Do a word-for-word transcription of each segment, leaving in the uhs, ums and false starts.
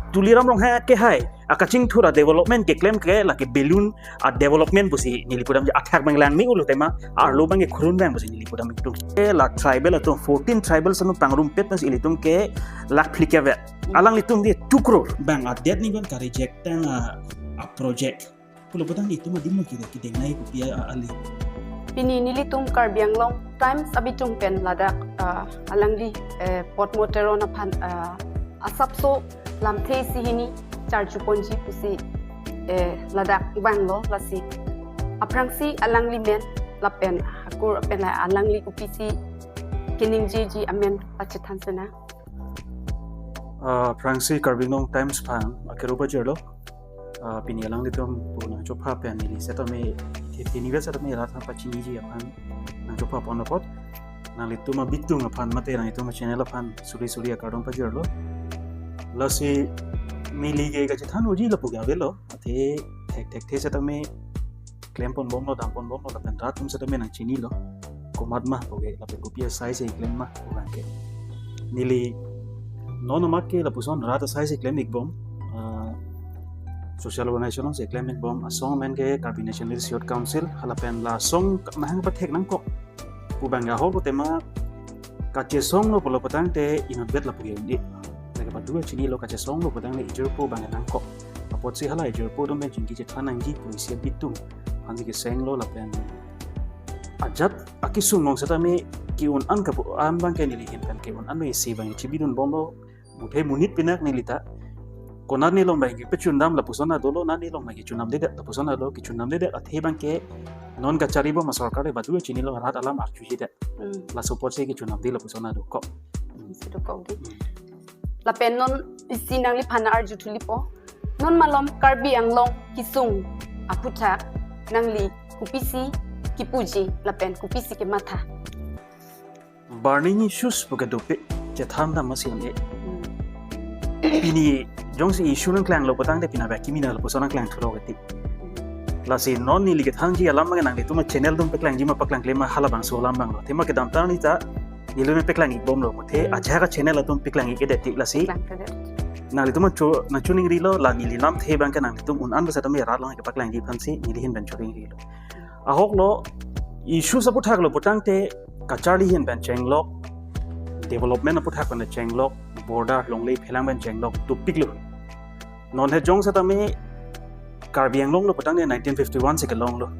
Tuliram Ronghang akehai akachingthur a-development keklem ke lake balloon a-development pusi neli pudam, athak abang lang me ulo tema, arlo abang ke khurun abang pusi neli pudam itum. Ke la tribal atum, fourteen tribal atum pangrumpet pensi ilitum ke lakh phlikep vet. Alanglitum di two crore abang adet ni abang ka-reject tang a, a-project. Pulo putangte itum adim ke kedengnei kopi a, a, ali. Pini nelitum Karbi Anglong Times abitung pen ladak, ah, alangli, eh, Podmo Teron aphan, ah, asapso lamthe isi hini charjuponji pusi, eh, ladak vanglo, lasi aphrangsi alangli men lapen akur pen la alangli kopisi keningjeji amen pachethan sena. Ah, aphrangsi Karbi Anglong Times aphan akero pajirlo. Ah, pini alanglitum pu nangchopha pen neli setame, the, the nivel setame rat aphan pachiniji aphan nangchopha pon apot, nanglitum abitung aphan mate nanglitum channel aphan suri suri akardom pajirlo. Lasi neli ke kachethan unji lapu ke avelo, athe thekthekthe setame klempon bomlo, dampon bomlo, lapen rat atum setame nangchinilo. Komat ma pu ke, lapen kopi asai si klem ma pu abang ke. Neli non amat ke lapuson rat asai si klem-ik bom, ah, social organization si klem-ik bom, asong amen ke Karbi Nationalist Youth Council, halapen la asong mahang pathek nangkok pu abang ahok tema kachesonglo pulo putangte inutvet lapu ke un-e. Lake badu chinilo, kachesonglo putangte ejirpo abang nangkok. Apotsi hala ejirpo atum pen chingki chethan nangji pu isi abitung aphansi kesenglo lapen ajat akesung along setame ke-un-an kapu-an abang ke neli ahin pen ke-un-an abang isi abang chibidun bomlo. Muthe monit pinak neli ta konat nelong abang kepachundam lapuson adolo, nat nelong abang kechundamdedet lapuson adolo, kechundamdedet athe abang ke non kachari bom asorkar le badu chinilo, rat alam arjujedet. Hmm. Laso apotsi kechundamde lapuson adokok. Hmm, si dokok di. Hmm. Lapen non isi nangliphan arju thulipo. Non malom Karbi Anglong kesung aphuthak nangli kopisi kepuji lapen kopisi kematha? Burning issues pu ke dopik, chethan dam masi un-e. Hmm. Pini jongsi issue nangklanglo putangte pini abang kimi nanglo puson nangklang thulo keti. Hmm. Lasi non neli kethanji alam abang nanglitum channel atum paklangji ma paklangkle ma halabangso alam abanglo. Tema kedamtang arni ta neli nang paklang-ik bomlo. Muthe, hmm, ajak a-channel atum paklang-ik-edet ti lasi. Paklang-edet. Nanglitum nangcho, nangchoningrilo, la neli lamthe abang ke nanglitum un-an setame rat along kepaklangji aphansi neli ahin pen choningrilo. Ahoklo, issues aphuthaklo putangte kacharli ahin pen chenglok, development aphuthak pen chenglok, border longle phelang pen chenglok, dopiklo. Non he jong setame Karbi Anglong lo putangte nineteen fifty-one si kelonglo.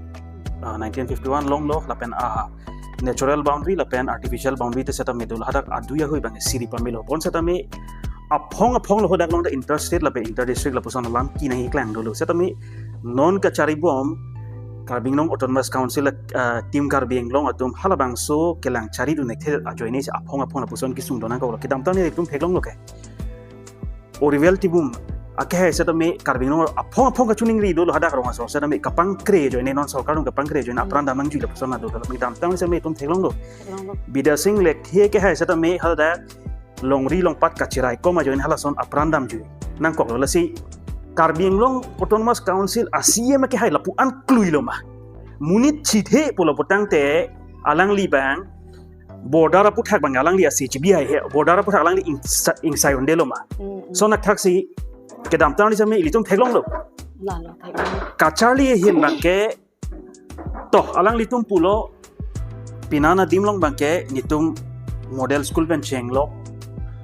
Ah, nineteen fifty-one longlo, lapen a natural boundary lapen artificial boundary te setame dolo, hadak adui ahui abang siri pamelo. Bon setame aphong aphong lo, hadak along ta interstate lapen interdistrict lapuson alam kinai keklang dolo. Setame non kachari bom Karbi Anglong Autonomous Council, ah, Team Karbi Anglong atum halabangso kelang charidun thekthe ajoine si aphong aphong lapuson kesung do nangkoklo. Kedamtang arni itum theklonglo ke. Oriwel Tibum akehai setame Karbi Anglong aphong aphong kachiningri dolo, hadak rong asor setame kapangkre ajoine, non sorkar atum kapangkre ajoine, hmm, apran dam nangjui lapuson adolo. Kedamtang setame itum theklonglo. Theklonglo. Bidya Sing Lekthe akehai setame hadak longri longpat kachirai kom ajoine halason apran damjui nangkoklo. Lasi Karbi Anglong Autonomous Council a-C E M akehai lapu-an kluilo ma? Monit chithe pulo putangte alangli abang border aphuthak abang alangli asi chibi hai he, border aphuthak alangli ingsa-, ingsai un-edetlo ma? Mm, mm. Lason athaksi kedamtang arni setame ilitum theklonglo. Lalo, theklonglo. Kacharli ahin abang ke to alanglitum pulo, pini adim along abang ke netum model school pen chenglok,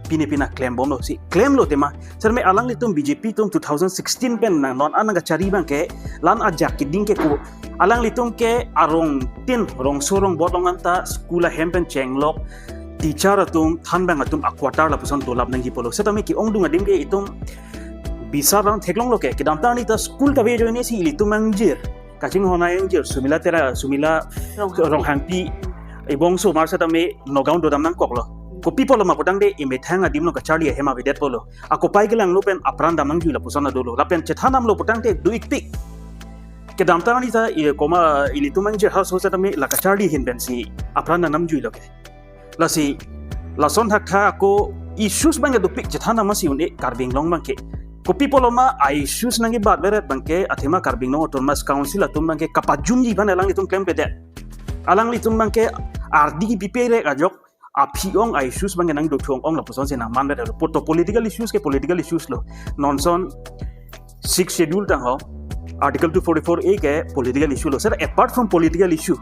pine pine klem bomlo, si klemlo tema. Setame alanglitum B J P atum two thousand sixteen pen nang non an nangkachari abang ke la-an ajak keding ke ko, alanglitum ke arong tin, rongso rongbot along anta school ahem pen chenglok, teacher atum, thanbang atum a-quarter lapuson dolap nangji pulo. Setame ke-ongdung adim ke itum bisar abang theklonglo ke, kedamtang arni ta school kave ajoine si ilitum angjir, kachinghon angjir, Sumila Tera, Sumila Ronghangpi. Ronghangpi, ibong osomar setame Nagaon dodam nangkoklo. Kopi pulo ma putangte emethang adim along kacharli ahem avedet pulo. Akopai kelanglo pen apran dam nangjui lapuson adolo. Lapen chethan damlo putangte do-ikpik. Kedamtang arni ta i koma ilitum angjir halaso setame la kacharli ahin pensi apran dam nangjui lo ke. Lasi lason thaktha ako issues abang ke dopik, chethan dam masi un-e Karbi Anglong abang ke. Kopi pulo ma a-issues nangkebat beret abang ke athema Karbi Anglong Autonomous Council atum abang ke kapajumji aphan alanglitum klemkledet. Alanglitum abang ke ardi kepipe rek ajok, aphi ong a-issues abang ke nangdothu ong ong lapuson si nangmanvet lo. Poto political issues ke political issues lo. Non ason Sixth Schedule tangho, Article two forty-four A ke political issue lo. Seta apart from political issue,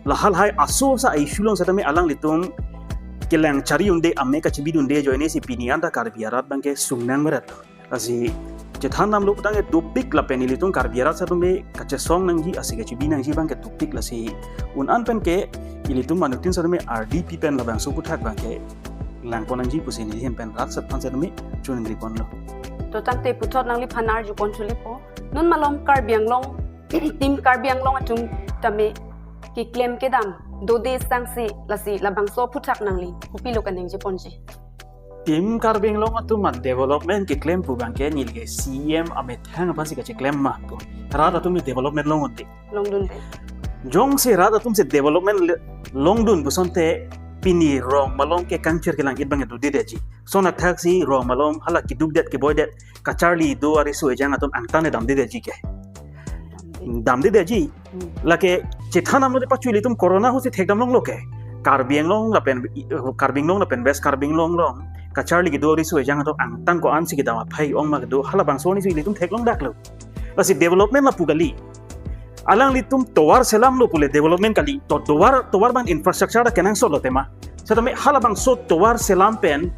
lahai lahai aso sa issue along setame alanglitum kelang chari unde, ame kachibidunde ajoine si pini anta Karbi arat abang ke sungnang meret lo. Lasi chethan damlo putang ke dopik lapen ilitum Karbi arat setame kachesong nangji, ase kachibi nangji abang ke dopik. Lasi un-an pen ke ilitum manutin setame R D P pen labangso aputhak abang ke langpon nangji pusi neli ahin pen rat sat aphan setame choningri ponlo. To tangte puthot nangliphan arjupon chulipo. Non malom Karbi Anglong, Team Karbi Anglong atum tame keklem kedam dode sangse, lasi labangso aputhak nangli kopilo kaningjeponji? Team Karbi Anglong atum a-development keklem pu abang ke neli ke C E M amethang aphan si kacheklem ma pu. Rat atum development longdunde. Longdunde. Jongsi rat atum si development le-, longdun pu asonte pini rong malom ke kangchir kelang-it abang dodedetji. Lason athak si rong malom hala keduk det keboi det kacharli do ariso ejang atum angtan damdedetji ke. Damdedetji. Hmm. Lake chethan damlo de pachu ilitum corona ahut si thekdam longlo ke. Karbi Anglong lapen, Karbi Anglong lapen West Karbi Anglong along kacharli kedo ariso ejang atum angtan ko-an si kedam aphai ong ma kedo, halabangso arni si ilitum theklong daklo. Lasi development lapu kali. Alanglitum tovar selamlo pule development kali. To tovar, tovar abang infrastructure ta kenangsot lo tema. Setame halabangso tovar selam pen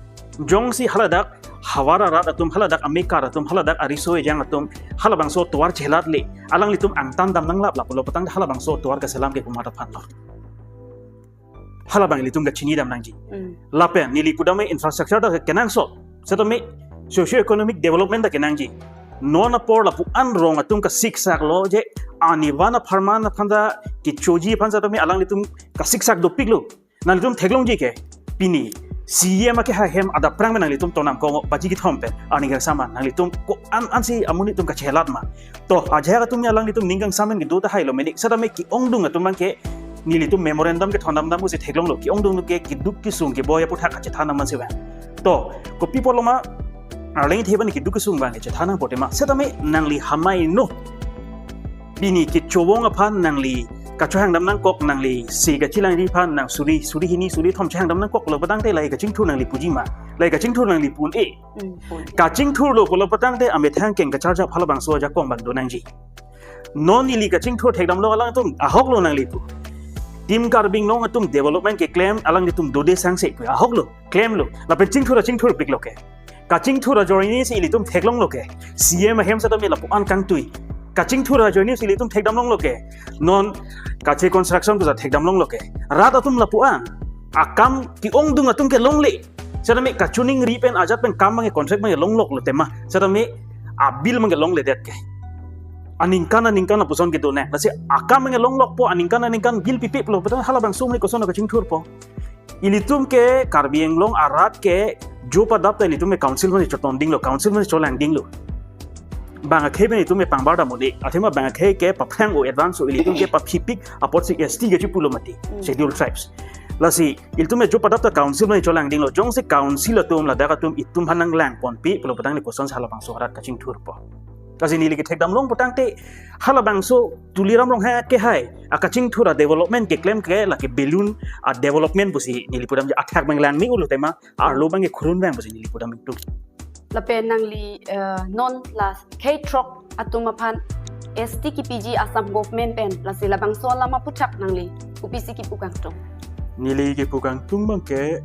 jongsi haladak havar arat atum, haladak amekar atum, haladak ariso ejang atum, halabangso tovar chelat le, alanglitum angtan dam nanglap lapulo putang halabangso tovar keselam ke komat aphan lo. Halabang ilitum kachini dam nangji. Hmm. Lapen neli pudam ke infrastructure ta kenangsot. Setame socio-economic development ta kenangji. Non apor lapu-an rong atum kasiksak lo je, ani van apharman aphan ta kechoji aphan setame alanglitum kasiksak dopiklo. Nanglitum theklongji ke pini C E M akehai ahem adap prang pen nanglitum tonam ko baji kethom pen arni kangsam an nanglitum ko-an an si amonit atum kachelat ma. To ajahak atum alanglitum ning kangsam pen kedo tahai lo mene, setame ke-ongdung atum abang ke nelitum memorandum kethondam dam pusi theklonglo, ke-ongdung ke keduk kesung keboi aputhak kachethan dam si vang. To kopi apotlo ma arleng the abang keduk kesung abang kechethan nangpo tema, setame nangli hamai no. Pini kechovong aphan nangli kachohang dam nangkok, nangli se kachilangri aphan nang suri, suri hini, suri thom chohang dam nangkoklo putangte lahai kachingthur nangli puji ma? Lahai kachingthur nangli pu un-e. Hmm, pu un-e. Kachingthurlo pulo putangte amethang keng kacharjap halabangso ajakong abang do nangji. Non neli kachingthur thekdamlo alangtum ahoklo nangli pu. Team Karbi Anglong atum development keklem alanglitum dode sangse pu ahoklo, klemlo. Lapen chingthur a chingthurpiklo ke. Kachingthur ajoine si ilitum theklonglo ke. C E M ahem setame lapu-an kangtui. Kachingthur ajoine si ilitum thekdam longlo ke. Non kache construction pusa thekdam longlo ke. Rat atum lapu-an akam ke-ongdung atum ke longle. Setame kachiningri pen ajat pen kam abang ke contract abang ke longloklo tema. Setame a-bill abang ke longledet ke. Aningkan aningkan lapuson kedo nang. Lasi akam abang ke longlokpo, aningkan aningkan bill pipiklo. Putang halabangso arni koson kachingthurpo. Ilitum ke Karbi Anglong arat ke jo padap ta ilitum ke council mane chotondinglo, council mane cholangdinglo. Bang akhei pen ilitum ke pangbar dam un-e, athema bang akhei ke paphrang o advance o, ilitum ke paphipik apotsi S T kechipulo mati, Hmm. Scheduled Tribes. Lasi ilitum ke jo padap ta council mane cholangdinglo, jongsi council atum ladak atum itum aphan nanglangponpe pulo putangte kosonsi halabangso arat kachingthurpo. Lasi neli kethekdam long putangte halabangso Tuliram Ronghang akehai akachingthur a-development keklem ke lake balloon a-development pusi neli pudamji, athak abang lang me-olo tema, arlo abang ke khurun abang pusi neli pudam ingtung. Lapen nangli, eh, non la khei throk atum aphan S T kepiji Assam government pen, lasi labangso alam aputhak nangli kopisi kipu kangtung? Neli kipu kangtung abang ke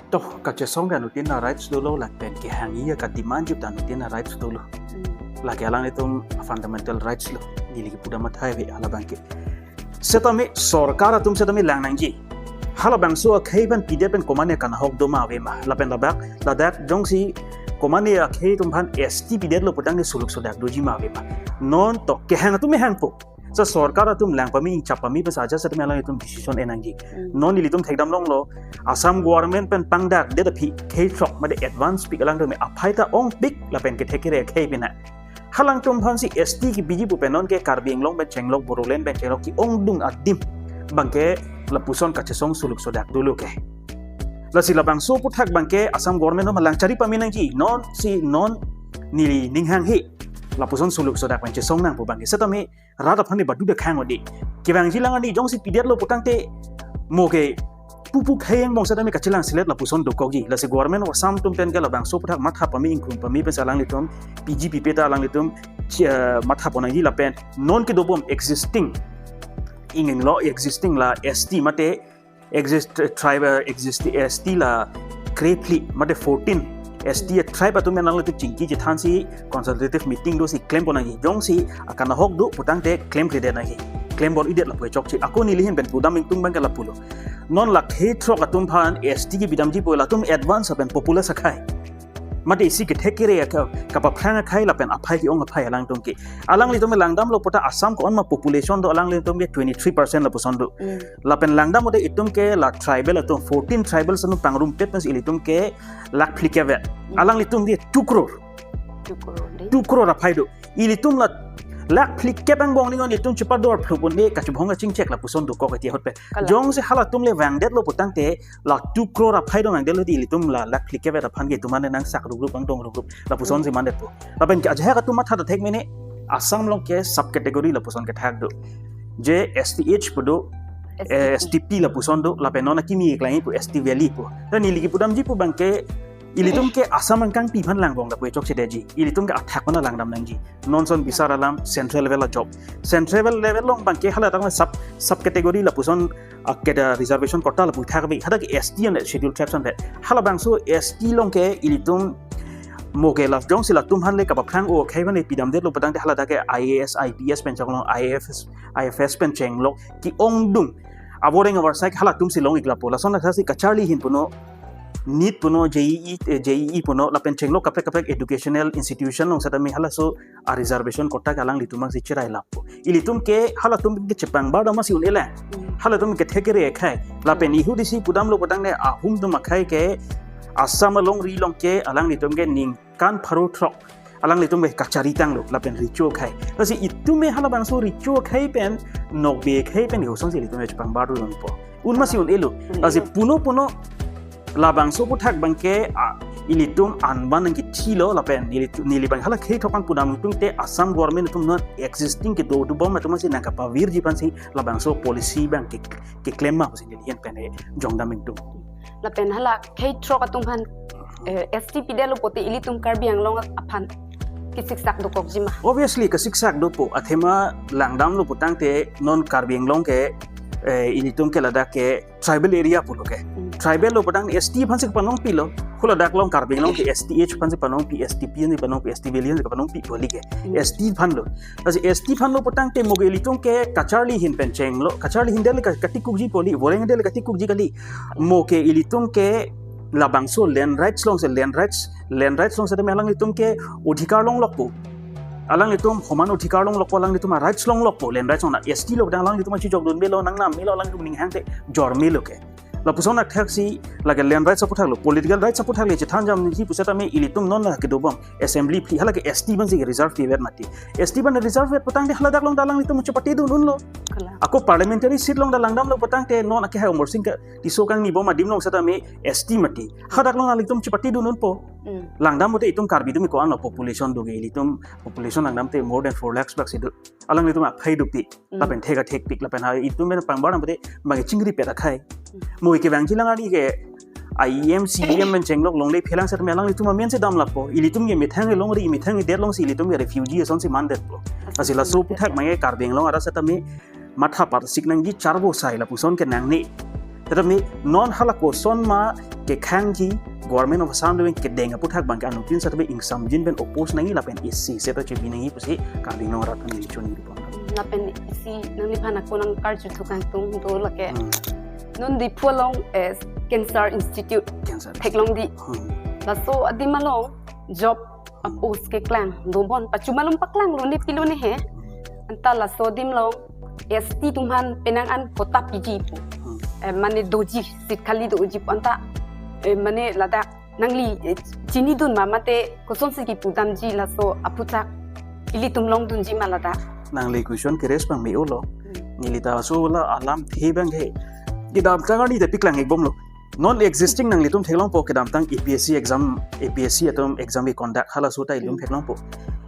to kachesong ke anuttin a-rights dolo, lapen kehangji ka-demand juta anuttin a-rights dolo. Hmm. Lake alanglitum fundamental rights lo, neli kipu dam athai ave halabang ke. Setame sorkar atum setame lang nangji. Halabangso akhei abang pidet pen komatne kanahok do ma ave ma. Lapen ladak, ladak jongsi komatne akhei atum aphan S T pidetlo putangte suluk sodak doji ma ave ma. Non to kehang atum hangpo. Sa sorkar atum lang pame, ingchap pame pen saja setame alanglitum decision en nangji. Hmm. Non ilitum thekdam longlo, Assam government pen pangdakdet aphi khei throk mate advance pik alangtum aphai ta ongpik lapen kethek kere akhei pina. Halangtum aphansi S T kepiji pu pen non ke Karbi Anglong pen chenglok, Bodoland pen chenglok ke-ongdung adim abang ke lapuson kachesong suluk sodak dolo ke. Lasi labangso aputhak abang ke Assam government atum lang chari pame nangji, non si non neli ning hanghe lapuson suluk sodak pen chesong nangpo abang ke. Setame rat aphan ne badu de khang odi. Kevangji lang arni jongsi pidetlo putangte mo ke pupu khei angbong setame kachelang selet lapuson dokokji. Lasi Government of Assam atum pen ke labangso aphuthak matha pame, ingkung pame pensi alanglitum P G P P ta alanglitum chi-, eh, matha pon nangji lapen non kedobom existing, ingin lo existing la S T mate exist, eh, tribe, eh, exist S T la krephli mate fourteen S T tribe atum pen alanglitum chingki chethansi consultative meeting dosi klem pon nangji. Jongsi akanahok do putangte klemkledet nangji. Klem bor-idet lapu chokche. Ako neli ahin pen pudam ingtung abang ke lapulo. Non la khei throk atum aphan S T kepidamji pu latum advance pen populous akhei. Mate isi kethek kere ka, kapaphrang akhei lapen aphai ke-ong aphai alangtum ke. Alanglitum langdamlo puta Assam ko-an ma population do, alanglitum ke twenty-three percent lapuson do. Mm. Lapen langdam mate itum ke la tribal atum fourteen tribal atum pangrumpet pensi ilitum ke lakh phlikep vet. Mm. Alanglitum ke two crore. Two crore de. Two crore aphai do. Ilitum la lakh phlikep angbong ningon ilitum chepador phlu pon de kachubhong kachingchek lapuson dokok eti ahut pen. Kalang. Jongsi halatum le vangdetlo putangte la two crore aphai do vangdetlo di ilitum la lakh phlikep vet aphan ke itum ane nangsak rugrup angdong rugrup lapusonsi mandetpo. Lapen ke ajahak atum matha ta thek mene Assam along ke sub category lapuson kethak do. Je S T H pu do, eh, S T P. S T P lapuson do, lapen non akimi keklang pu S T Valley pu. Dan ili kepudamji pu abang ke ilitum ke Assam angkangpi aphan langbong lapu chokchedetji. Ilitum ke athak pen langdam nangji. Non son bisar alam central level a job. Central level along abang ke hala tangma sub, sub category lapuson a keda reservation quota lapu thak bi. Hadak S T and Scheduled Tribes an be. Halabangso S T along ke ilitum mo ke la jongsi latum aphan le kapaphrang o khei aphan le pidamdetlo putangte haladak ke I A S, I P S pen chenglo, I F S, I F S pen chenglo ke-ongdung. Aboreng abarsai halatumsi long-ik lapu. Lason athasi kacharli ahin puno, NEET puno, J E E, eh, J E E puno, lapen chenglo kaprek kaprek educational institution along setame halaso a reservation quota ke alanglitum abangsi cherai lapu. Ilitum ke halatum ke chepangbar dam si un-elang. Hmm. Halatum kethek kere akhei. Lapen ihu disi pudamlo putangte ahum atum akhei ke Assam alongri along ke alanglitum ke ningkan pharo throk alanglitum ke kachari tanglo lapen recho akhei. Lasi itum me halabangso recho akhei pen nokbe akhei pen ihusonsi ilitum chepangbar dun po. Un masi un-elo. Un-elo. Lasi puno puno labangso aphuthak abang ke, ah, ilitum anban nangkethilo lapen ilitum neli abang hala khei throk an pudam ingtungte Assam government atum non existing kedo dobom atum si nangkapavirji aphansi labangso policy abang ke, keklem ma pusi neli ahin pen jongdam ingtung. Lapen hala khei throk atum aphan, eh, S T pidetlo pute ilitum Karbi Anglong aphan kesiksak dokokji ma? Obviously kesiksak dopo, athema langdamlo putangte non Karbi Anglong ke, eh, ilitum ke ladak ke tribal area pulo ke. Hmm. Tribal lo putang S T aphansi panongpilo. Haladak along Karbi Anglong ke S T H aphansi panongpi, S T P aphansi panongpi, S T Valley aphansi panongpi kali ke. Hmm. S T aphan lo. Lasi S T aphan lo putangte mo ke ilitum ke kacharli ahin pen chenglo. Kacharli ahin dele ka-, katikukji kali, aboreng dele katikukji kali. Mo ke ilitum ke labangso land rights alongsi, land rights, land rights alongsi tame alanglitum ke odhikar longlokpo. Alanglitum homan odhikar longlokpo, alanglitum rights longlokpo, land rights along na S T lo dang alanglitum achijokdun melo, nangnam melo, alanglitum ninghangte jor melo ke. Lapuson athak si lake land rights aphuthak lo, political rights aphuthak le chethan jamji pu setame ilitum non la kedobom assembly phli hala ke S T aphansi reserve pivet mati. S T aphan reserve pivet putangte haladak along ta alanglitum chepatedun unlo. Kalang. Ako parliamentary seat along ta langdamlo putangte non ake hai Amarsing ke Tisso kangni bom adim along setame S T mati. Hadak along alanglitum chepatedun unpo. Hmm. Langdam mate itum Karbi atum ko-an lo population do ke ilitum population langdamte more than four lakhs bak si do. Alanglitum akhei dopik. Hmm. Lapen thek athekpik lapen ha itum pen pangbar nang pute bang chingripet akhei. Hmm. Mo ke bang chilang ari ke I E M, C E M pen chenglok longle phelang setame alanglitum amen si dam lapo. Ilitum ke methang longri, methang det alongsi ilitum ke refugee asonsi mandetpo. Lasi laso aphuthak abang ke Karbi Anglong arat setame matha parsik nangji, charbo sai lapuson ke nangne. Tetapi non hala koson ma kekhangji Government of Assam doing kedeng aphuthak abang ke anuttin setame ingsamjin pen oppose nangji lapen isi seta chebi nangji pusi Karbi Anglong arat kami chun di pon. Lapen isi nangliphan ako nangkarju thukang tung do lake. Hmm. Non Diphu along, eh, Cancer Institute. Cancer. Theklong di. Hmm. Laso adim along job a-post keklang dobom, pachuma along paklanglo ne pilo ne he. Anta laso adim along S T atum aphan penang an quota piji pu. Hmm. Eh, mane doji, seat khali doji pu anta, eh, mane ladak nangli, eh, chinidun ma mate kosonsi kipudamji laso aphuthak ilitum longdunji ma ladak? Nangli question ke-raise abang me-olo. Hmm. Neli ta laso la alamthe abang he. Kedamtang arni ta paklang-ik bomlo. Non existing nanglitum theklongpo kedamtang A P S C exam, A P S C atum exam ke conduct halaso ta ilitum Hmm. theklongpo.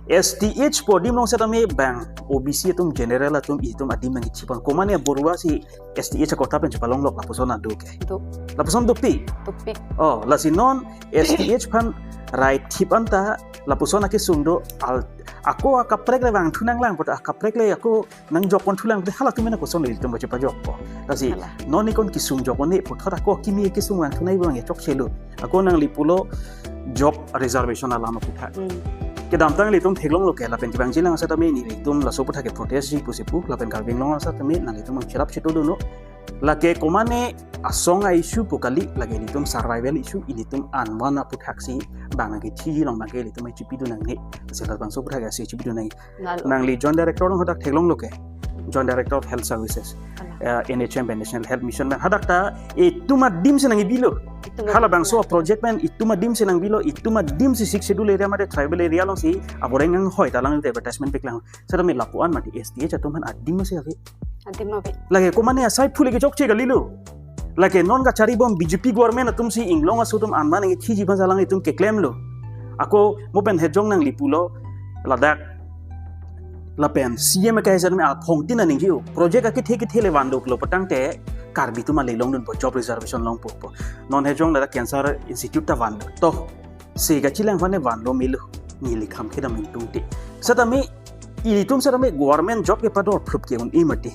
S T H pu adim along setame bang O B C atum, general atum, itum adim nangkechipon. Komane borua si S T H akotha pen chepalonglok lapuson ado ke. Do. Lapuson dopik. Dopik. Oh, lasi non S T H aphan rai thip anta lapuson akesung do, al, ako akaprek le vangthu nanglang, but akaprek le ako nangjokponthu lang, but halatum mena koson le itum bache pajokpo. Lasi Hala. Non ikon kesung jokpo ne puthot ako kimi kesung vangthu nai bang chokchelo. Ako nangli pulo job reservation alam aputhak. Hmm. Kedamtang ilitum theklonglo ke, lapen kevangjilang setame nelitum laso aputhak ke protest ji pusi pu, lapen Karbi Anglong setame nanglitum cherap cheto dono. Lake komane asong a-issue pu kali, lake ilitum survival issue, ilitum anvan aputhak si bang nangkethiji along bang ke ilitum chipidun nangne. Lasi labangso aputhak si chipidun nang. Nalo. Nangli Joint Director along hadak theklonglo ke. Joint Director of Health Services. Hala. Eh, N H M pen, National Health Mission pen. Hadak ta itum adim si nangbilo. Itum adim si. Halabangso project pen itum adim si nangbilo, itum adim si Sixth Schedule area mate tribal area along si aboreng anghoi ta lang advertisement paklang. Setame lapu-an mati S T H atum aphan adim si ave. Adim ave. Lake komane asai phule kechokche kalilo. Lake non kacharibom B J P government atum si inglong aso atum anvan nangkethiji aphan si alanglitum keklemlo. Ako mo pen hejong nangli pulo ladak lapen C M kahai setame aphongtin aningji o. Project akethe kethe le van doplo putangte Karbi atum ale longdunpo, job reservation longpo pu. Non hejong ladak Cancer Institute ta van. To, se kachelang aphan ne vanlo melo. Neli kham khedam ingtungte. Setame ilitum setame government job kepador phrup ke un-e mati.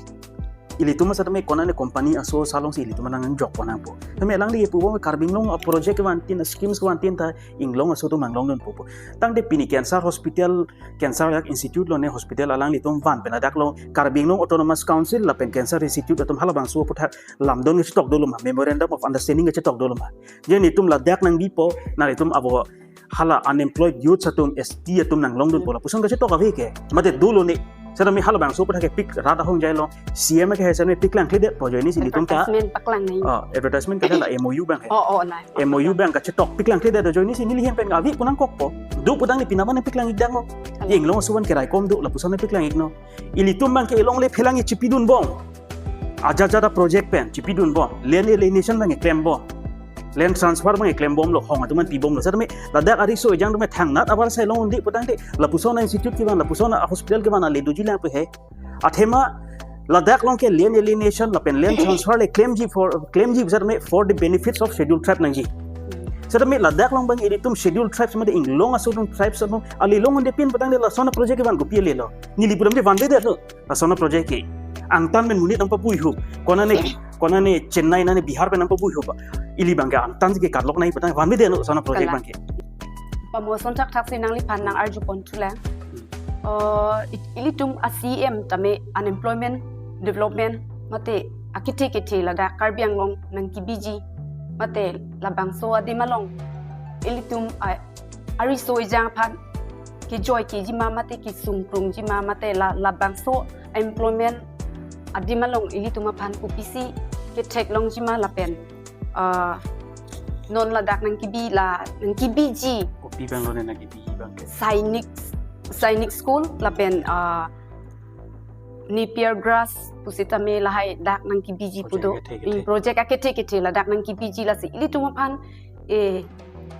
Ilitum setame konane company aso aso along si ilitum nangjokpon nangpo. Tame alangli pubom Karbi Anglong a-project kevantin, schemes kevantin ta inglong aso atum nanglongdunpo pu. Tangte pini Cancer Hospital, Cancer Institute lo ne hospital alanglitum van pen ladak lo Karbi Anglong Autonomous Council lapen Cancer Institute atum halabangso aputhak lamdon kechetok dolo ma, Memorandum of Understanding kechetok dolo ma. Je nelitum ladak nangbipo, nanglitum abo hala unemployed youth atum, S T atum nanglongdunpo lapuson kachetok ave ke. Mate dolo ne. Setame halabangso aputhak ke pik rat ahong jailo. C M kahai setame paklangkledet pu ajoine si nelitum ta. Advertisement paklang nai. Ah, advertisement kali la M O U abang he. Oh, oh, nai. M O U abang kachetok paklangkledet ajoine si neli hem pen ave pu nangkokpo. Do putangte pini abang paklang-ik dang o. Hala. Inglong aso aphan keraikom do lapuson paklang-iknon. Ilitum abang ke ilongle phelang chipidunbom. Ajat ajat a-project pen chipidunbom. Land alienation abang klembom. Land transfer abang klembomlo, hong atum aphan pibomlo. Setame ladak ariso ejang atum thangnat abar sai long undi putangte lapuson a-institute kevan, lapuson a-hospital kevan ale doji lang pu he. Athema ladak along ke land alienation lapen land transfer le klemji for, klemji setame for the benefits of Scheduled Tribe nangji. Setame ladak along abang ilitum Scheduled Tribes mate inglong aso atum, tribes atum ale long undi pin putangte lason a-project kevan kopi alelo. Neli pudamde vanvedetlo. Lason a-project ke. Angtan pen monit nangpapuihup. Konane, konane Chennai nane Bihar pen nangpapuihup. Ili abang ke angtan ke katlok nai putang vanvedetlo lason a-project Kalang. Abang ke. Pamoson thakthak si nangliphan nang-arjupon thulang. Oh, i-, ilitum a-C M tame unemployment, development, mate akethe kethe ladak Karbi Anglong nangkebiji. Mate labangso adim along ilitum a, ariso ejang aphan kejoi kejima mate kesung krungjima mate la, labangso employment adim along ilitum aphan kopisi ketheklongjima lapen, ah, non ladak nangkebi la, nangkebiji. Kopi abang lo ne nangkebi abang ke. Sainik, Sainik School lapen, ah, Napier Grass pusitame lahai dak nangkebiji pu do. Project akethe kethe. Hmm, project akethe kethe ladak nangkebiji lasi ilitum aphan, eh,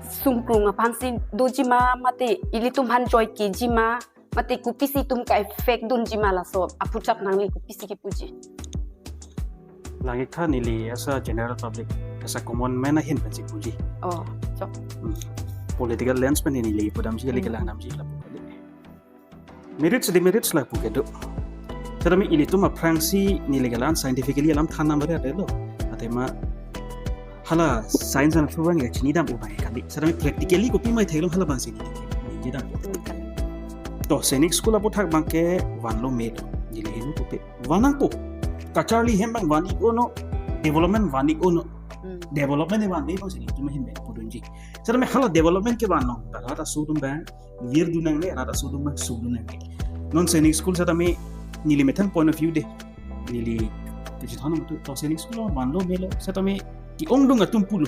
sungkrung aphan si dojima mate ilitum aphan joi kejima mate kopisi itum ka-affect dunjima laso aputhak nangli kopisi kepuji. Lang-ik tha neli as a general public, as a common man ahin pensi puji. Oh, chok. Hmm. Political lens pen neli pudamji kali, hmm, kelang damji lapu kali. Merits demerits lapu kedo. Setame ilitum aphrangsi neli ke la-an scientifically alam than number ya delo. Athema hala science and approval ya chinidam abang kali. Setame practically kopi mai theklong hala abang si neli chinidam. Hmm. To Sainik School aputhak abang ke vanlo melo. Neli hinu kopi. Van nangpo. Kacharli hem abang van-ik ono. Development van-ik ono. Hmm. Development vanve abang si nelitum ahin pen pudunji. Setame hala development kevan along ta rat aso atum abang virdun nangne, rat aso atum abang sudun nangne. Non Sainik School setame neli methang point of view de. Neli kachethan atum to Sainik School vanlo melo setame ke-ongdung atum pulo.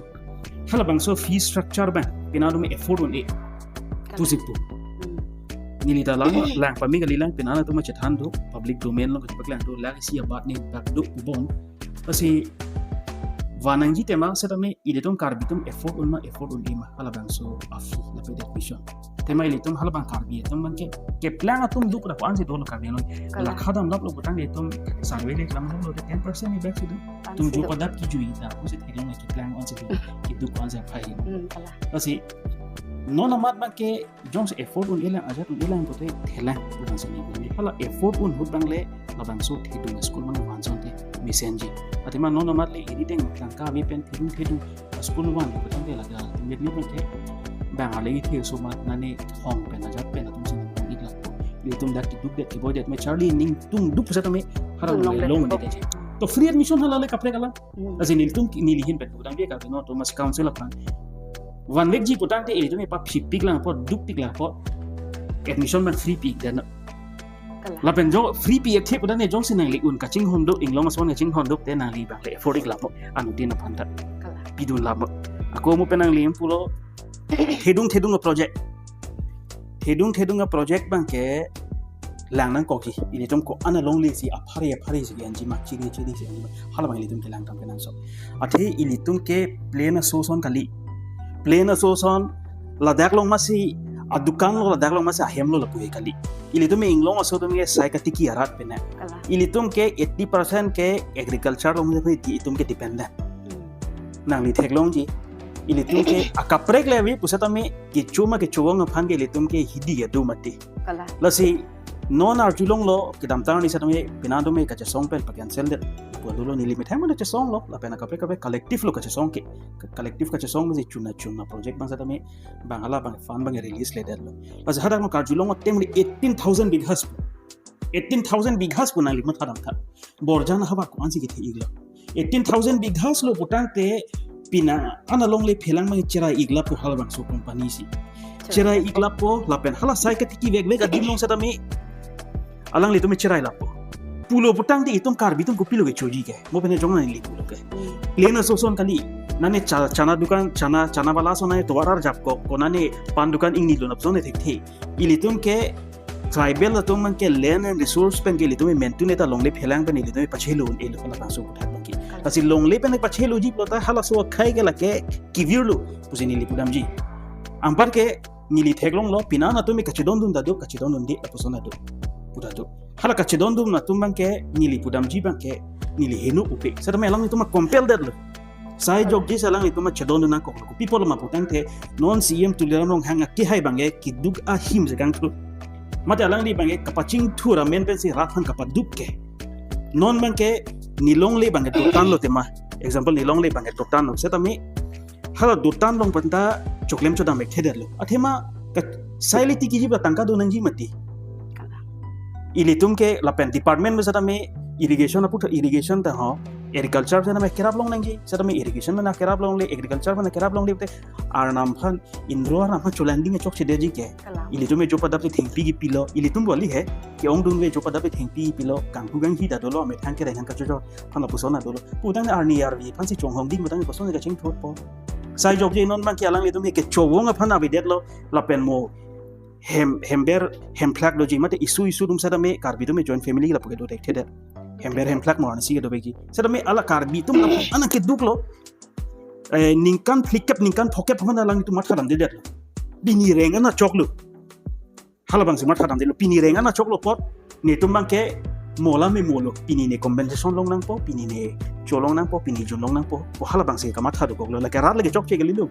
Halabangso fee structure abang pini atum afford un-e. Kalang. Pusi pu. Hmm. Neli ta lang, lang pame kalilang, pini atum chethan do, public domain along kachepaklang do, lang isi abat ne bak do pubom. Lasi Van nangji tema setame ilitum Karbi atum afford un ma, afford un-e ma, halabangso a-fee lapen admission. Tema ilitum halabang Karbi atum abangke keplang atum duk ra ko-ansi dolo Karbi Anglong. Kalang. Lakha damlaplo putangte itum survey le klemdamlo, ten percent ni bek si do. Itum ansi jo do. Padap kejui ta, pusi theklong keplang ansi do. Keduk ansi aphai. Hmm, kalang. Lasi non amat abangke jongsi afford un-elang, ajat un-elang pute thelang putangsi ni. Hala afford un ahut abang le labangso thedung school abang vanson te mesenji. Athema non amat le iri deng tangka ave pen thedung thedung school van putangte laga tingdet ni pute bang ale ithe so ma nane hong pen ajat pen atum si nang ik lakpo. Ilitum dak keduk det keboi det me charli ning tung duk pusat me harang Tung long le long le dede. To free admission hala le kaprek alam. Hmm. Lasi nelitum ki-, neli ahin pen putangte Karbi Anglong Autonomous Council aphan vanvekji putangte ilitum paphipik lang apot, dukpik lang apot, admission abang free pi dan. Kalang. Lapen jo free pi-ethe putangte jongsi nangli un kachinghon do, inglong ason kachinghon do te nangli abang le afford ik lang apot, anuttin aphan ta. Kalang. Pidun lang apot. Ako mo pen nangli pulo thedung thedung a-project. Thedung thedung a-project abangke lang nangkokji. Ilitum ko-an alongle si aphari aphari si anji ma, chiri chiri si anji ma. Halabang ilitum kelang kam kenangsot. Athe ilitum ke plain aso ason kali. Plain aso ason ladak along masi adukan lo, ladak along masi ahem lo lapu-e kali. Ilitum inglong aso atum ke sai katiki arat pen na. Kalang. Ilitum ke eighty percent ke agriculture along itum ke dependent. Hmm. Nangli theklongji. Ilitum ke akaprek le ave pusat me kecho ma kechovong aphan ke ilitum ke hidi adu mati. Kalang. Lasi non arjulonglo, kedamtang arni setame pina do me kachesong pen pa-cancel det. Pu dolo, neli methang mana chesonglo, lapen akaprek akaprek collective lo kachesong ke. Collective kachesong masi chuna chuna project abang setame bang halabang fund abang release ledetlo. Lasi hadak lo karjulong atemri eighteen thousand bighas. Eighteen thousand bighas pu nangli mathadam tha. Borjan hava ko-ansi kethe iklo. Eighteen thousand bighas lo putangte pina an alongle phelang abang cherai ik lapo halabangso company si. Cherai. Cherai ik lapo lapen hala sai katiki vekvek adim along setame alanglitum cherai lapo. Pulo putangte itum Karbi atum kopilo kechoji ke. Mo pen jong nangli pulo ke. Hmm. Plain aso ason kali. Nane cha-, chana dukan, chana, chana wala ason nane tovar arjap ko, ko nane pan dukan ingni lo nap zone thekthe. Ilitum ke tribal atum abangke land and resource pen ke ilitum mentu neta longle phelang pen ilitum pachelo un-elo halabangso puthak abangke. Lasi longle pen pacheloji pulo ta halaso akhai ke lake kevirlo pusi neli pudamji. Anparke neli theklonglo pina atum kachedondun ta do, kachedondunde lapuson ta do. Pu ta do. Hala kachedondun atum abangke neli pudamji abangke neli heno upe. Setame alanglitum compel detlo. Sai jokji si alanglitum chedondun nangkoklo. Kopi apotlo ma putangte non C E M Tuliram Ronghang akehai abangke keduk ahim si kangthur. Mate alangli abangke kapachingthur amen pensi rat aphan kapaduk ke. Non abangke nelongle abangke dotan lo tema. Example, nelongle abangke dotan lo. Setame hala dotan along pen ta choklem chodam ekthedetlo. Athema ka-, sai le tikiji ba tangka do nangji mati. Ilitum ke lapen department me setame irrigation apu irrigation ta ho, agriculture setame kerap long nangji, setame irrigation mena kerap longle, agriculture mena kerap longle te Arnam aphan, Indro Arnam aphan cholang ding chokchedeji ke. Kalang. Ilitum me jo padap te thengpi kipilo, ilitum boli he, ke-ongdunve jo padap te thengpi kipilo, kanghu kanghi ta dolo, methang kereng kachojor aphan lapuson ta dolo. Putang arni arvi aphansi chonghong ding, putang koson kachingthurpo. Sai jokje non abangke alanglitum ke kechovong aphan avedetlo, lapen mo hem, hember, hemphlak doji mate isu isu atum setame Karbi atum joint family lapu kedo thekthedet. Hember hemphlak mo ansi kedo vekji. Setame hala Karbi atum lapu anak keduklo. Eh, ningkan phlikep, ningkan phokep aphan alanglitum mathadamdedetlo. Pini reng anachoklo. Halabangsi mathadamdetlo. Pini reng anachoklo apot netum abangke mo la me molo. Pini ne compensation long nangpo, pini ne cholong nangpo, pini junlong nangpo. Pu halabangsi kamathadokoklo. Lake rat lake chokche kalilo.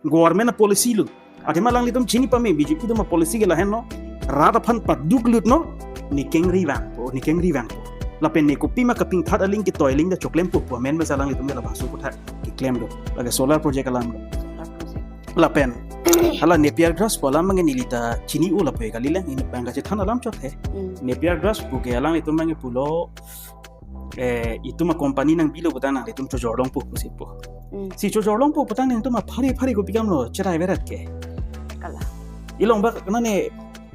Government a-policy lo. Athema alanglitum chini pame B J P atum a-policy ke lahenlo. Rat aphan paduklut no. Ne kengri vangpo, ne kengri vangpo. Lapen ne kopima kapingthat aling ketoi aling ta choklempo pu amen basa alanglitum ke labangso puthak keklem do. Lake solar project alam do. Lapen hala Napier grass pu alam abangke neli ta chini-o lapu kalilang, ini abang kachethan alam chot he. Hmm. Napier grass pu ke alanglitum abangke pulo, eh, itum a-company nangbilo putang nanglitum chojor longpo pusi pu. Hmm. Si chojor longpo putang nangtum aphari phari kopi kamlo cherai verat ke. Kalang. Ilong bak nane,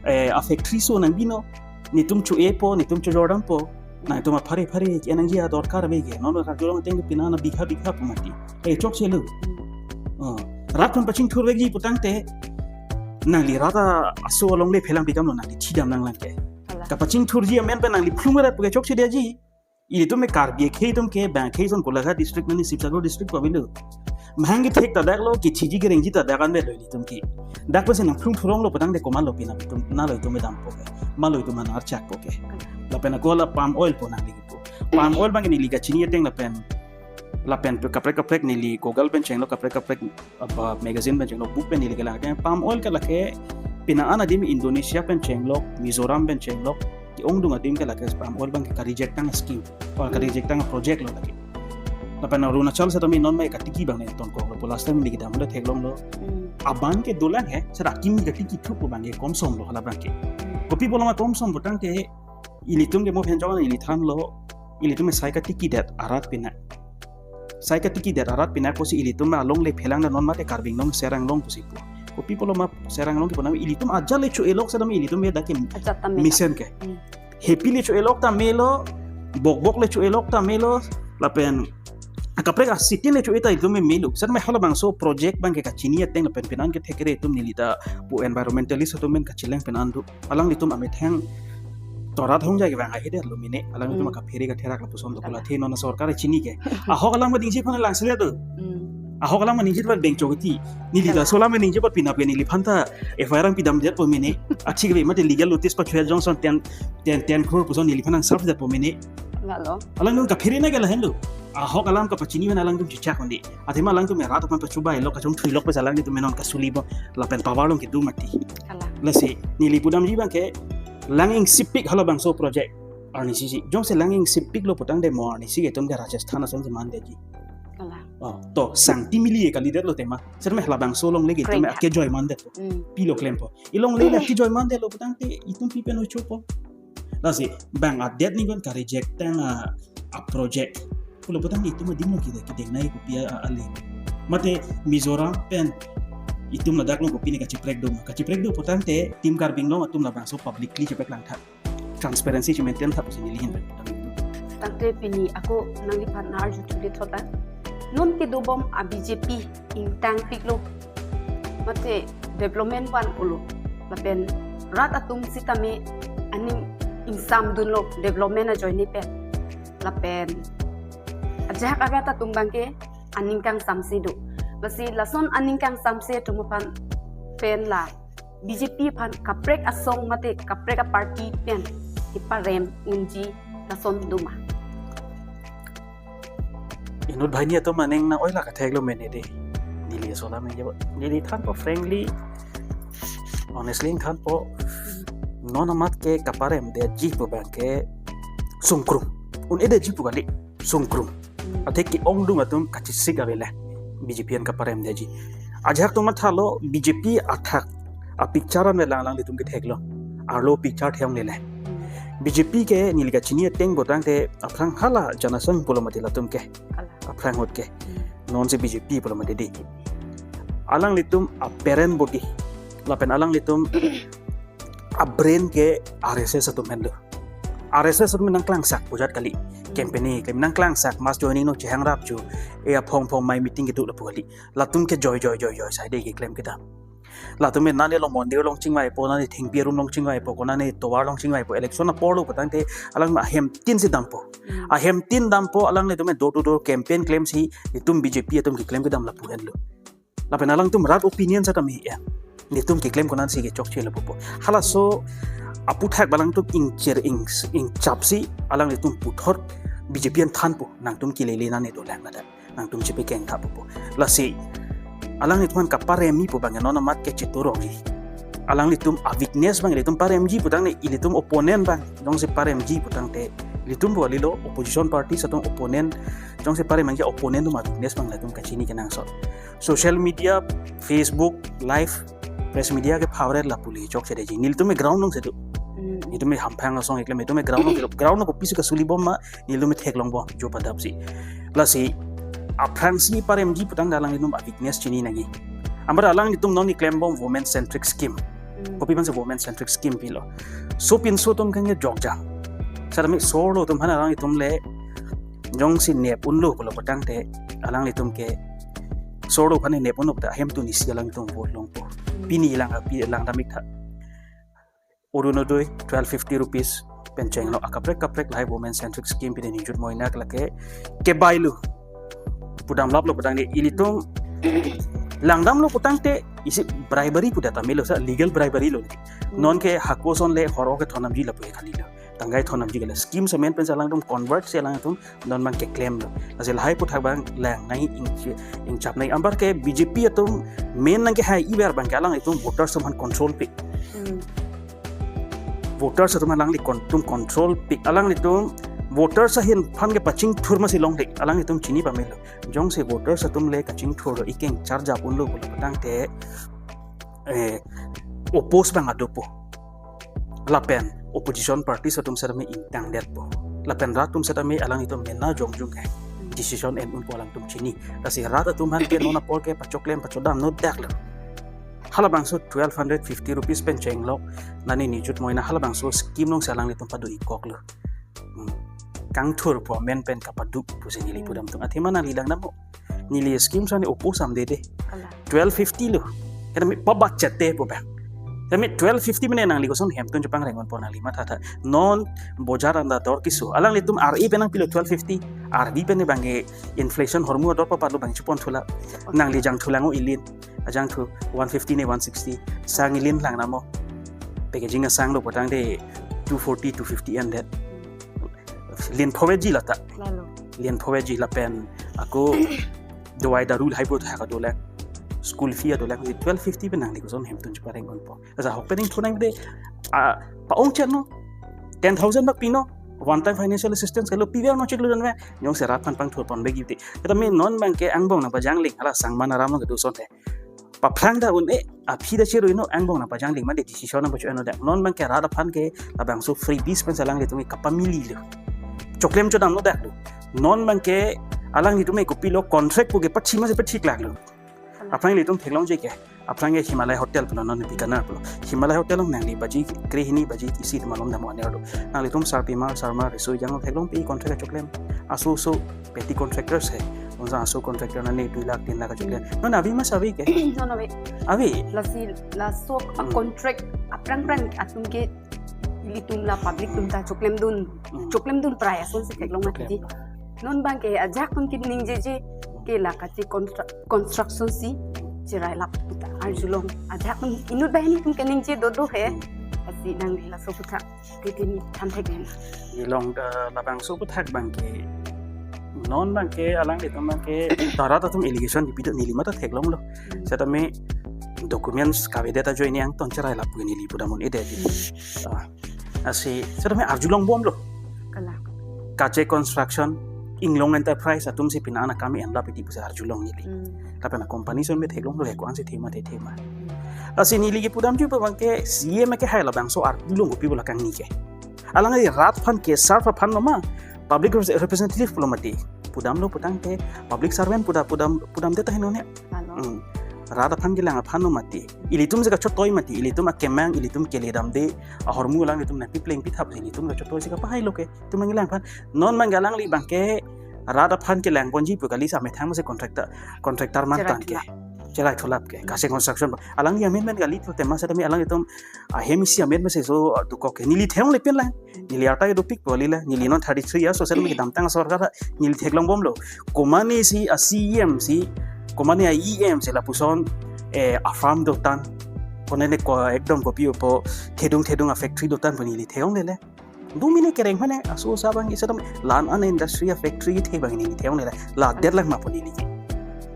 eh, a-factory so nangbino, netum cho-epo, netum chojor dampo. Nangtum aphari phari ke nangji adorkar ave ke. Non karjulong ateng pina na bigha bigha pu mati. Eh, chokchelo. Hmm. Oh. Rat aphan pachingthur vekji putangte nangli rat aso alongle phelang pi kamlo, nangli thidam nanglang ke. Kalang. Kapachingthurji amen pen nangli phlung rat pu ke chokchedeji. Ilitum me Karbi akhei atum ke bang akhei ason Golaghat district mane Sibsagar district pu avelo. Mahang kethek ta dak lo, kethiji kerengji ta dak an avelo ilitum ke. Dak pensi nangphlung thurong lo putangte komatlo pina itum, nalo itum me dampo ke. Malo itum me nangchakpo ke. Lapen ako la palm oil pu nangli kipu. Palm oil abang neli kachini ateng lapen, lapen pu kaprek kaprek neli Google pen chenglo, kaprek kaprek apa magazine pen chenglo, book pen neli kelang ateng palm oil ke lake pina an adim Indonesia pen chenglok, Mizoram pen chenglok, ke-ongdung adim ke lake palm oil abang ke ka-reject tang scheme, or ka-reject tang project lo lake. Lapen Arunachal setame non mai katiki abang ne tonkoklo pu last time neli kedam le theklonglo. Hmm. Abang ke dolang he, seta kimi katiki thup abang ke komsom lo hala abang ke. Kopi pulo ma komsom putangte ilitum ke mo phenjong ili thanlo, ilitum sai katiki det arat pina. Sai katiki det arat pina pusi ilitum along le phelang na non mate Karbi Anglong serang long pusi pu. Kopi pulo ma serang long ke puna ilitum ajat le cho-elok setame ilitum me dak ke Ajat tame mesen ke. Hmm. Happy le cho-elok ta melo, bokbok le cho-elok ta melo, lapen akaprek asitin le cho-e ta itum me melo. Setame halabangso project abang ke kachini ateng lapen pina an kethek kere itum neli ta pu environmentalist atum men kacheleng pina an do. Alanglitum amethang torat hong jai kevang ahi det lo mene. Alanglitum Hmm. kaphere katherak lapuson do Tama. Kula the non sorkar chini ke. Ahok alam kaningje aphan lang sele do. Hmm. Ahok alam kaningje aphan bengchok ti. Neli ta Tama. Solam kaningje aphan pinap ke neliphan ta F I R nangpidam detpo mene. Achik ve mate legal notice pachwe jongson ten, ten, ten crore puson neliphan nang serve detpo mene. Malo. Alangtum kaphere na ke lahenlo. Ahok alam kapachini pen alangtum chichak mandi. Athema alangtum erat aphan pachubai lo kachongthui lok pesa alangtum me non kasuli bo lapen power along kedo mati. Kalang. Lasi neli pudamji abang ke lang ingsipik halabangso project arnisi si. Jongsi lang ingsipik lo putangte mo arnisi ke itum ke Rajasthan ason si mandetji. Kalang. Oh, to sangti mili kalidet lo tema. Setame halabangso alongle ke itum Kring. Ake joi mandet. Hmm. Pilo klempo. Ilongle le ake joi mandet lo putangte itum pi pen uchupo. Lasi bang adet ni kon ka-reject tang a, a project. Pulo putangte itum adim lo kide kideng nai kopi a, a, ale. Mate Mizoram pen itum ladak lo kopi ne kachiprek do. Kachiprek do putangte Team Karbi Anglong atum labangso publicly chiprek lang tha. Transparency chi-maintain tha pusi neli ahin pen putang itum. Tangte pini ako nangliphan nang-arju thuke thot an. Non kedobom a B J P ingtangpiklo. Mate development van-olo. Lapen rat atum sitame aning ingsamdunlo development ajoine pen. Lapen ajahak arat atum abang ke aning kangsamse do. Lasi lason aning kangsamse atum aphan pen la B J P aphan kaprek asong mate kaprek a-party pen keparem unji lason do ma. Inut banghini atum aning nang-oi la kathek lo mene de. Neli sola mene bo. Neli thanpo frankly, honestly thanpo. Non amat ke kaparem detji pu abang ke sungkrung. Un-edetji pu kali sungkrung. Athe ke-ongdung atum kachesik avelang B J P an kaparem detji. Ajahak atum mathalo B J P athak a-picture an avelang alanglitum ketheklo. Arlo picture theklong lele. B J P ke neli kachini ateng putangte aphrang hala Janasangh pulo mati latum ke. Hala. Aphrang ahut ke. Hmm. Non si B J P pulo mati de. Alanglitum a-parent body. Lapen alanglitum a-brain ke R S S atum henlo. R S S atum nangklangsak pujat kali. Hmm. Campaign keklem nangklangsak mass joining no chehang rap chu. E aphong phong mai meeting kedo lapu kali. Latum ke joi joi joi joi sai de keklem kedam. Latum me nane lo mondir along chingvaipo, nane thengpi arum along chingvaipo, ko nane tovar along chingvaipo, election apor lo putangte alang ahemtin si dampo. Hmm. Ahemtin dampo, alanglitum me door to door campaign klemsi itum B J P atum keklem kedam lapu henlo. Lapen alangtum rat opinion setame ya. Netum keklem konatsi kechokche lapupo. Halaso aphuthak alangtum ingchir ing, ingchapsi alanglitum puthot B J P an thanpo, nangtum kelele nane dolang ladak. Nangtum chepekeng tha pupo. Lasi alanglitum an kaparemji pu abang non amat ke cheturokji. Alanglitum a-weakness abang ilitum paremji putangte ilitum opponent abang jongsi paremji putangte ilitum pu kalilo opposition party atum opponent jongsi parem abang ke opponent atum a-weakness abang ilitum kachini kenangsot. Social media, Facebook, live, press media ke favorite lapu le chokche detji. Nelitum me ground along si do. Hmm. Nelitum me hamphang asong keklem, nelitum me ground along si do. Ground along kopisi kasuli bom ma, nelitum me theklong bom, jo padap si. Lasi, aphrangsi paremji putangte alanglitum a-weakness chini nangji. Anpar alanglitum non keklem bom women centric scheme. Hmm. Kopi pensi women centric scheme pilo. Sopinso atum kangke jokjang. Setame sorlo atum aphan alanglitum le jongsi nep unlo pulo putangte alanglitum ke sorlo aphan nep unlo ta ahemtun isi alanglitum vote longpo. Pini lang api lang damik tha. Orunodoi twelve fifty rupees. pen chenglok akaprek kaprek lahai women centric scheme pide Nijut Moina lake kebai lo. Pudam lap lo putangte ilitum langdam lo putangte isi bribery pudet ta melo sa legal bribery lo. Non ke hako ason le horo kethon damji lapu kali lo. Tangkai thon damji kali. Scheme semen pen alangtum convert si alangtum non abang keklem lo. Lasi lahai aputhak abang lang nai ing, ingchap nai anparke B J P atum main nangkehai iver abangke alanglitum voters atum aphan control pik. Hmm. Voters atum alangli kon-, tum control pik. Alanglitum voters ahin aphan kepachingthur masi longle. Alanglitum chini pamelo. Jongsi voters atum le kachingthur lo ikeng charjap unlo pulo putangte eh, oppose abang adopo. Lapen opposition parties atum setame ingtangdetpo. Lapen rat atum setame alanglitum mena jongjung ke decision en unpo alangtum chini. Lasi rat atum aphan ke non apor ke pachoklem pachodam no dak lo. Halabangso twelve hundred fifty rupees pen chenglok nani Nijut Moina halabangso scheme alongsi alanglitum pado-ikok lo. Hmm. Kangthurpo amen pen kapaduk pusi neli pudam tung. Athema nangli langdamnon. Neli scheme sani oppose damde de. Kalang. Twelve fifty lo. Kami pabat chete po bang. Kami twelve fifty mene nangli koson hemtun chepangreng unpo nangli matha tha. Non bojar anta dor keso. Alanglitum R A pen nangpilo twelve fifty. R B pen abangke inflation hormu ador papat lo abang chepon thula. Nangli jangthu lang-o ilin. Ajangthu one fifty ne one sixty. Sang ilin langdamnon. Packaging asang lo putangte two forty, two fifty and that. Lin phoveji lata. Lalo. Lin phoveji lapen ako dawai daru lahai po thak adolang. School fee adolang. Twelve fifty pen nangli koson hemtun chepareng unpo. Asa ahok pen ingthunang de, ah, pa-ong chetnon. Ten thousand bak pinon. One time financial assistance kalo piver non chiklo dan ve. Jongsi rat aphan pangthurpon begi te. Kata me non abangke angbong nangpajangling hala sangman aram nang kedo asonte. Paphrang ta un-e, aphi ta chiru-i non angbong nangpajangling mate decision nangpacho-enlo dak. Non abangke rat aphan ke labangso freebies pen alanglitum ke kapamili lo. Choklem chodam lo dak lo. Non abangke alanglitum ke kopilo contract pu ke pachi masi pachi klak lo. Aphrang ilitum theklongji ke. Aphrang ke Himalaya Hotel pulo non Bikaner pulo. Himalaya Hotel along nangli baji krehini baji isi malom dam aner lo. Nanglitum sarpimar sarmar riso-ejang theklongpi contract achoklem. Aso aso petty contractors he. Unsa aso contractor nani dui lakh tin lakh achoklem. Non ave ma ave ke? Non ave. Ave. Lasi laso a Hmm. contract aphrang phrang atum ke ilitum la public atum ta choklemdun. Hmm. Choklemdun prai asonsi theklong Choklem. Mati. Non abangke ajahak atum ke ningjeje ke la kachi constru-, construction si cherai lap puta arjulong. Ajahak atum inut banghini atum ke ningje dodo he. Hmm. Lasi nangli laso aputhak titi ni than thek-en. Ilong, eh, labangso aputhak abangke non abangke alanglitum abangke ta rat atum allegation di pidun neli matha theklonglo. Hmm. Setame documents kavedet ajoine angton cherai lap pu neli pudam un-e de. Hmm. Ah, lasi setame arjulongbomlo. Kalang. Kache Construction, Inglong Enterprise atum si pina ana kami enlap iti pusi arjulong neli. Hmm. Lapen a company ason me theklonglo he ko-ansi thema the thema. Lasi neli kepudamji pu abangke C E M kehai labangso arjulong kopi bola kangni ke. Alangli rat aphan ke serve aphan lo ma, public repres-, representative pulo mati. Pudamlo putangte public servant puda pudam pudamde ta henone. Lalo. Hmm. Rat aphan kelang aphan lo mati. Ilitum si kachotoi mati, ilitum akemang, ilitum kele damde, ahormu alanglitum nangpipleng pithap, ilitum kachotoi si kapahailo ke. Itum nangkelang aphan. Non abangke alangli abangke rat aphan kelangponji pu kali sa amethang masi contractor, contractor man Cherai tang ke. Thulap. Cherai thulap ke. Kache Construction abang. Alangli amen men kali tu tema setame alanglitum ahem isi amen masi so, uh, dokok ke. Neli theklongle pen lang. Neli arta dopikpo kali la. Neli non thirty-three years so setame kedamtang sorkar neli theklongbomlo. Komane si a C E M si, komane a E M si lapuson, eh, a farm dotan. Konane ko ekdom kopi opo thedung thedung a factory dotan pu neli theklongle le. Dum ini kereng mane aso sa abang isa dum lan an industry a factory the abang neli theklongle la. Ladet lang ma pu neli.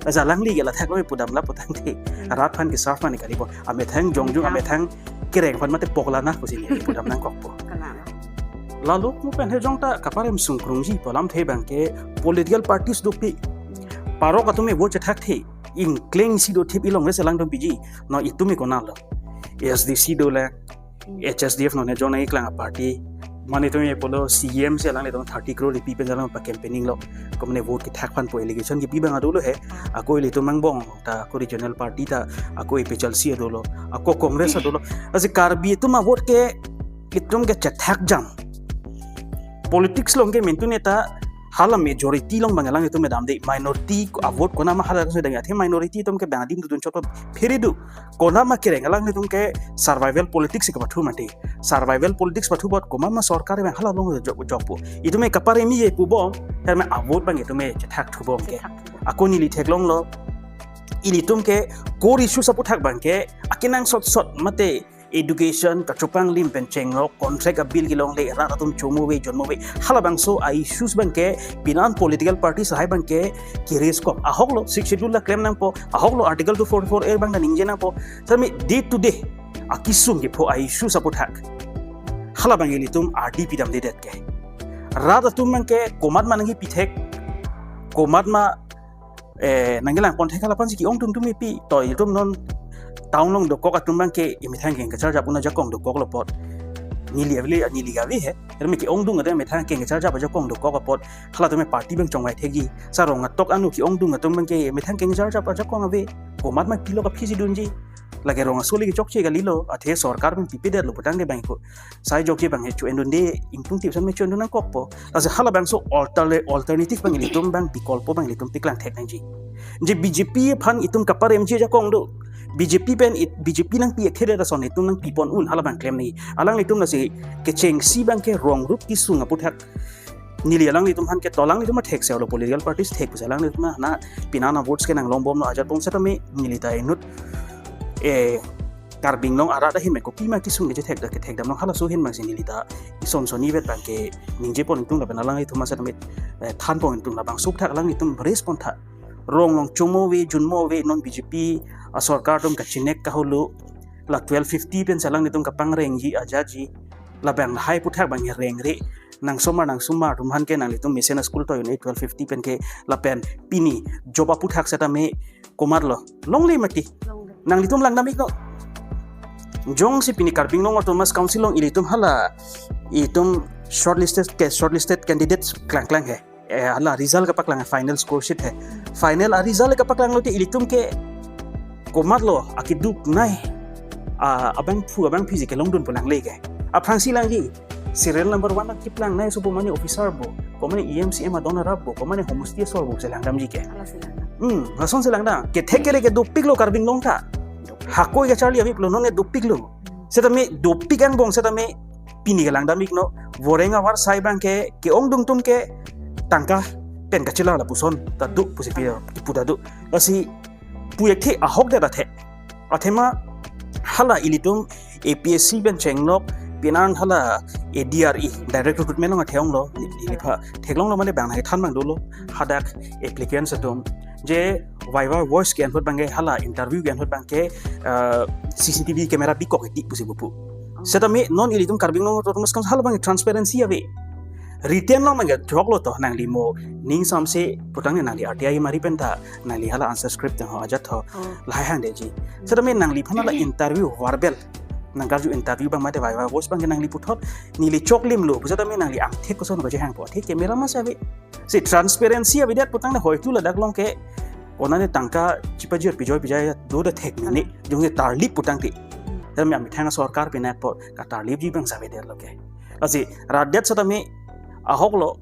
Asa alangli ke la thak oi pudam la putangte. Hmm. Rat aphan ke serve mane kali po. Amethang jongjung, hmm, amethang kereng aphan mate pokla na pusi neli pudam nangkokpo. Kalang. Lalu mo pen he jong ta kaparem sungkrungji pu alamthe abangke political parties dopik. Hmm. Parok atum e vote chethekthe. Ingkleng si dothip ilong re selang dom piji. Non itum e konatlo. A S D C dolang. Hmm. H S D F non he jong nangkeklang a party. Mane itum e pulo C E M si alanglitum thirty crore ipi pen alang pa campaigning lo. Komane vote kethak aphan pu allegation kipi abang adolo he. Ah. Ako ilitum angbong ta ako regional party ta ako A P H L C adolo. Ako Congress adolo. Lasi Karbi atum a vote ke itum ke chethak jam. Politics along ke mintu neta Hala majority along abang alanglitum damde, minority a-vote konat ma hala so dang, athe minority atum ke bang adim dodun chot phere do. Konat ma kereng, alanglitum ke survival politics si kapathu mati. Survival politics pathu apot komat ma sorkar abang hala along jok jokpo. Itum ke kaparemji pu bom, tame a-vote abang itum ke chethak thu bom ke. Chethak thu bom. Ako neli theklonglo, ilitum ke core issues aphuthak abang ke akenangsot sot mate education, kachopanglim pen chenglok, contract a-bill kelongle, rat atum chomo ave, jonmo ave. Halabangso a-issues abang ke pinan political parties lahai abang ke ke-raise kom. Ahoklo Sixth Schedule ta klem nangpo, ahoklo Article two forty-four A abang ta ningje nangpo. Tame day to day akesung kepho a-issues aphuthak, hala abang ilitum ardi pidamdedet ke. Rat atum abang ke komat ma nangkipi thek, komat ma eh, nangkelang pon thek hala aphansi ke-ongdung atum kipi. To itum non town along dokok atum abang ke emethang keng kacharjap un ajakong dokoklo apot. Neli avele, neli ave he. Tame ke-ongdung atum emethang keng kacharjap ajakong dokok apot. Halatum ke party abang chongvai thekji. Sa rong atok anu ke-ongdung atum abang ke emethang keng kacharjap ajakong ave. Komat ma pilo kaphi si dunji. Lake rong aso le kechokche kalilo. Athe sorkar abang pipedetlo putangte abang ko. Sai jokje abang he cho-endunde, ingtungtip same cho-endun nangkokpo. Lasi halabangso alter-, alternative abang ilitum abang, bikolpo abang ilitum piklang thek nangji. Je B J P aphan itum kaparemji ajakong do. B J P pen it-, B J P nangpi ekthe de ason itum nangpi pon un hala abang klem nangji. Alanglitum lasi kechengsi abang ke wrong route kesung aphuthak. Neli alanglitum aphan ke to alanglitum ma thekse lo, political parties thek pusi alanglitum na, na pinan a-votes ke nanglongbomlo ajat pon setame neli ta inut, eh, Karbi Anglong arat ahin me kopima kesung kechethek da kethekdamlo, halaso ahin abang si neli ta ison soni vet abang ke ningje pon ingtung lapen alanglitum ma setame, eh, than pon ingtung, labangso aphuthak alanglitum raise pon tha. Rong along chomo ave, jonmo ave, non B J P asorkar atum kachinek kaholo, la twelve fifty pensi alanglitum kapangrengji ajatji, labang lahai aphuthak abang rengre, nangsomar nangsomar atum aphan ke nanglitum mesen a-school toi un-e twelve fifty pen ke lapen pini job aphuthak setame komatlo longle mati. Longle. Nanglitum langdam iknon. Jongsi pini Karbi Anglong Autonomous Council along ilitum hala itum shortlisted ke, shortlisted candidates klangklang he. Eh, hala result kapaklang, final score sheet he. Final a-result kapaklang lote ilitum ke komatlo akeduk nai, ah, abangphu abangphi si kelongdun pu nangle ke. Aphrangsi langji, serial number one akiplang nai sopo mane officer bo, ko mane E M C M adon arap bo, ko mane homosti asor bo si langdamji ke. Hala si langdam. Hmm, lason si langdam. Kethek kere ke dopiklo Karbi Anglong ta. Hakoi kacharli aveplo, non ke dopiklo. Setame dopik angbong setame pini ke langdam iknon, voreng avarsai abang ke, ke-ongdung atum ke tangka pen kachelar lapuson ta do pusi pi, kipu ta do. Lasi pu ekthe ahok det athe. Athema hala ilitum A P S C pen chenglok, pinan hala A D R E, direct recruitment along athe onglo, ili pha theklonglo mane bang nai than abang dolo, hadak applicants atum. Je viva voce ke-en ahut abang ke, hala interview ke-en ahut abang ke, eh, C C T V camera bikok eti pusi pupo. Setame non ilitum Karbi Anglong Autonomous Council hala abang transparency ave. Written along abang ke joklo to, nangli mo ning samse putangte nangli R T I mari pen ta, nangli hala answer script ho ajat ho, oh, lahai hangdeji. Setame nangliphan hala interview verbal, nangkarju interview abang mate viva voce abang ke nangli puthot, neli choklimlo pu setame nangli angthek koson kachehangpo, thek camera ma si ave. Si transparency avedet putangte hoitu ladak along ke konane tangka chipajir pijoi pijai do da thek mene, jongsi tarlip putangte. Tame amethang sorkar pinakpo, katarlipji abang si avedetlo ke. Lasi rat det setame ahoklo,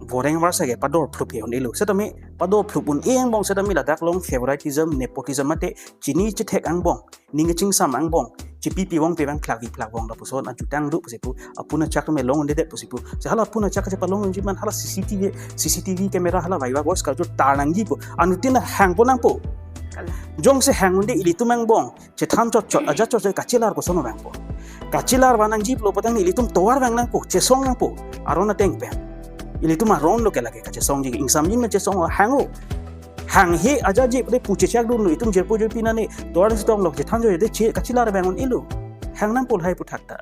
voreng avarsai ke pador phlup ke un-elo. Setame pador phlup un-e angbong setame ladak along favoritism, nepotism mate chini chethek angbong, ning kachingsam angbong, chipi pi vong pe vang phlak vi phlak vong lapuson ajutang do pusi pu, apun achak tame longledet pusi pu. Si hala apun achak kachepalongji man hala C C T V, C C T V camera hala viva voce karju tar nangji pu. Anuttin hangpo nangpo. Kalang. Jongsi hang un-e ilitum angbong chethan chot chot, ajat chot chot kachelar koson vangpo. Kachelar vang nangjilo putangte ilitum tovar vang nangpo, chesong nangpo, aron ateng pen. Ilitum aron lo ke lake kachesongji, ingsamjin me chesong hang-o. Hanghe ajatji pute pu chechak dunlo, itum jirpo jirpi nane tovar si tonglo, chethan chot chot de che kachelar vang un-elo. Hang nangpo lahai aphuthak ta.